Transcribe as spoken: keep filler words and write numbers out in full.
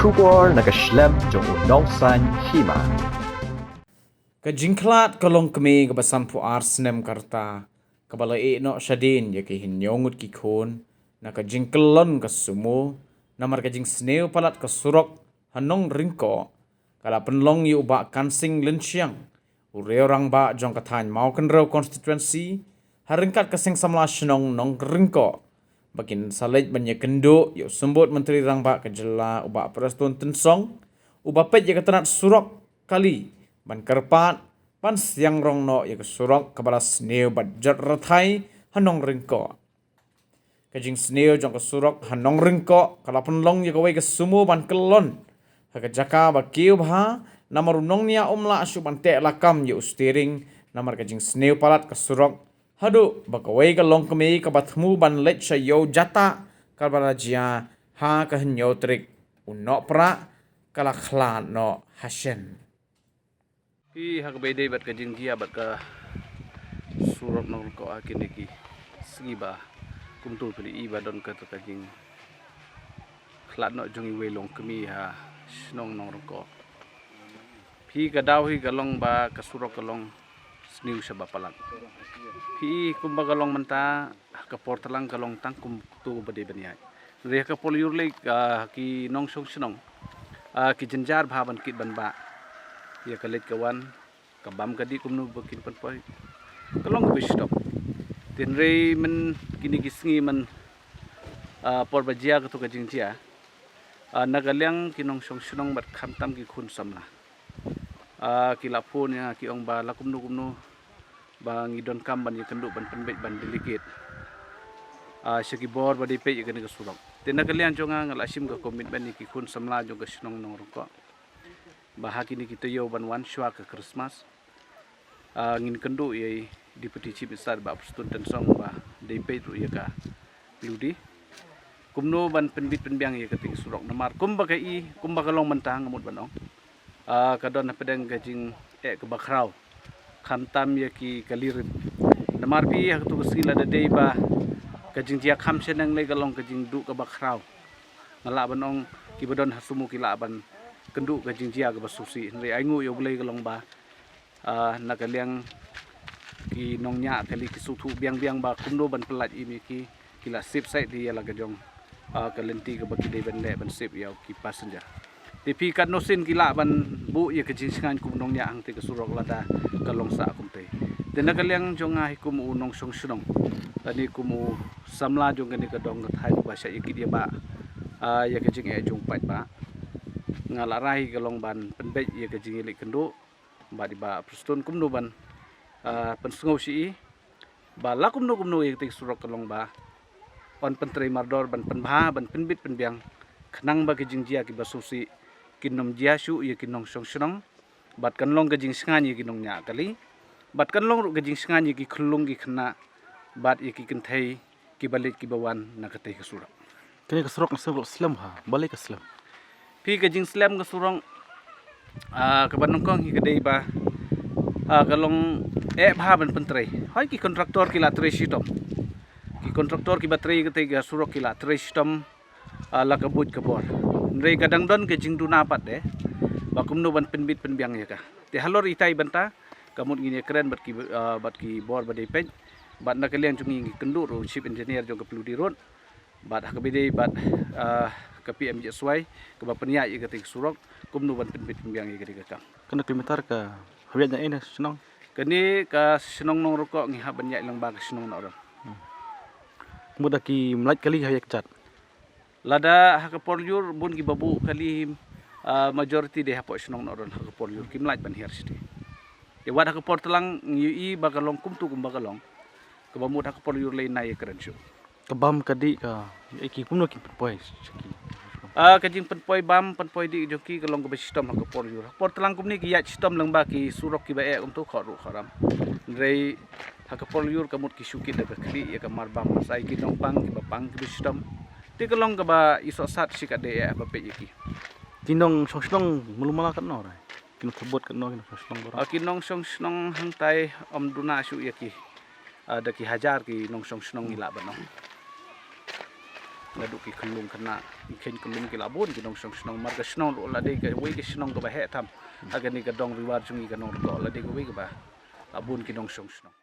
Khubor na ka shlem jong u nongsan hima. Ka jingkhlad ka longkmie kaba sanphew ar snem ka rta, kaba la ïeh noh shadien ïa ki hynñiew ngut ki khun na ka jingkyllon ka sumo namar ka jingsniew palat ka surok ha Nongryngkoh, ka la pynlong ïa u Bah Kansing Lynshiang, u riew rangbah jong ka thaiñ Mawkynrew constituency, ha ryngkat ka seng samla shnong Nongryngkoh, ba kin sa leit ban ïakynduh ïa u Symbud Myntri Rangbah ka jylla, u Bah Prestone Tynsong, uba peit ïa ka tnat surok kali ban kyrpad ban siang rong noh ïa ka surok kaba la sniew bad jot rthai ha Nongryngkoh. Ka jingsniew jong ka surok ha Nongryngkoh ka la pynlong ïa kawei ka sumo ban kyllon ha ka jaka ba kiew bha, namar u nongñiah um lah shuh ban teh lakam ïa u steering namar ka jingsniew palat ka surok, haduh ba kawei ka longkmie kaba thmu ban leit sha Ïew Jatah kaba la jia ha ka hynñiew tarik u Nohprah ka la khlad noh ha shen. Phi, ha kaba ïadei bad ka jingjia bad ka surok Nongryngkoh ha kine ki sngi ba kumto phi la ïohi ba don kata ka jingkhlad noh jong iwei i longkmie ha shnong Nongryngkoh. Phi, ka daw hi ka long ba ka surok ka long sniew shaba palat. Phi, kumba ka long mynta, ha ka por tlang ka long tang kumto ba dei ban ïaid. Hynrei ha ka por lyiur lei, ah, ki nongshong shnong, ah, ki jynjar bha ban kit ban bah ïa ka leit ka wan, ka bam ka dih kumno ba kin pynpoi, ka long kaba shitom. Te hynrei myn kine ki sngi myn, ah, por ba jia kato ka jingjia, ah, na ka liang ki nongshong shnong bad khamtam ki khun samla, ah, ki la phone ïa nga ki ong ba la kumno kumno ba ngi donkam ban ïakynduh ban pynbeit ban delegate, ah, sha ki bor ba dei peit ïa kane ka surok. Te na ka liang jong nga, nga la shim ka commitment ïa ki khun samla jong ka shnong Nongryngkoh ba ha kine ki taïew ban wan shuwa ka Christmas, ah, ngin kynduh ïa i Deputy Chief Minister Bah Prestone Tynsong ba dei peit ruh ïa ka PWD kumno ban pynbit pynbiang ïa kata ka surok. Namar kumba ka i, kumba ka long mynta, nga mut ban ong, ah, ka don hapdeng ka jingeh kaba khraw khamtam ïa ki kali rim. Namar phi, ha kato ka sngi lada dei ba ka jingjia kham shaneng lei ka long ka jingduh kaba khraw, nga lah ban ong kiba don ha sumo ki lah ban kynduh ka jingjia kaba sngewsih. Hynrei ai nguh ïa U Blei ka long ba, ah, na ka liang ki nongñiah kali ki sngewthuh biang biang ba kumno ban pyllait im ïa ki, ki la sep sait ïa la ka jong, ah, ka lynti kaba ki dei ban leh ban sep ïa ki passenger. Te phi, katno sien ki lah ban buh ïa ka jingshngaiñ kum u nongñiah hangtei ka surok lada ka long sah kumtei. Te na ka liang jong nga hi kum u nongshong shnong lane kum u samla jong kane ka dong ka thaiñ ba shah ïa kit ïa bah, ah, ïa ka jingeh jong u paidbah, nga la rai ka long ban pynbeit ïa ka jingïaleit kynduh bad i Bah Prestone kumno ban, ah, pynsngew sha i ba la kumno kumno ïa katei ka surok ka long ba yn pyntrei mardor ban pynbha ban pynbit pynbiang khnang ba ki jingjia kiba sngewsih kin ym jia shuh ïa ki nongshong shnong, bad kan long ka jingshngaiñ ïa ki nongñiah kali, bad kan long ruh ka jingshngaiñ ïa ki khyllung ki khynnah bad ïa ki kynthei kiba leit kiba wan na katei ka surok. Kane ka surok nga sngew ka la slem ha, balei ka slem? Phi, ka jingslem ka surok, ah, kaba nyngkong hi ka dei ba, ah, ka long eh bha ban pyntrei. Hooid, ki contractor ki la trei shitom. Ki contractor kiba trei katei ka surok ki la trei shitom, ah, la ka buit ka bor. Hynrei ka dang don ka jingduna pat de ba kumno ban pynbit pynbiang ïa ka. Te halor itai bynta ka mut ngin ïakren bad ki, ah, bad ki bor ba dei peit, bad na ka liang jong ngi ngi kynduh ruh u Chief Engineer jong ka PWD Road bad ha kaba ïadei bad, ah, ka P M J S Y kaba pynïaid ïa katei ka surok kumno ban pynbit pynbiang ïa katei ka kam. Kane kilometer ka hap ïaid na ei na shnong? Kane ka shnong Nongryngkoh ngi hap ban ïaid lyngba ka shnong Nohron. Hmm. Mut da kim lait kali ha ïa ka jat? Lada ha ka por lyiur bun kiba buh kali, ah, majority dei hapoh shnong Nohron ha ka por lyiur, kim lait ban hiar shatei. Te wat ha ka por tlang ngi ïohi ba ka long kumtu kumba ka long, kaba mut ha ka por lyiur lei nai ïakren shuh. Ka bam ka dih ka, eh, ki kumno ki pynpoi sha ki? Ah, ka jingpynpoi bam pynpoi dih jong ki ka long kaba shitom ha ka por lyiur. Ha ka por tlang kumne ki ïaid shitom lyngba ki surok kiba eh kumtu, khot ruh khot ram. Hynrei ha ka por lyiur ka mut ki shu kit da ka khlieh ïa ka mar bam, sa ïa ki nongpang kiba pang kiba shitom. Te ka long kaba i sohsat shi katdei eh ba peit ïa ki. Ki nongshong shnong mulu mala katno re? Ki nongthabut katno, ki nongshong shnong baroh? Ah, ki nongshong shnong hangtai ym duna shuh ïa ki, ah, da ki hajar ki nongshong shnong ngi lah ban ong. naduh ki khyllung khynnah, ki kheiñ khyllung ki la bun ki nongshong shnong, mar ka shnong ruh la dei kawei ka shnong kaba heh tam ha kane ka dong Ri War jong ngi, ka Nongrkhoh la dei kawei kaba la bun ki nongshong shnong.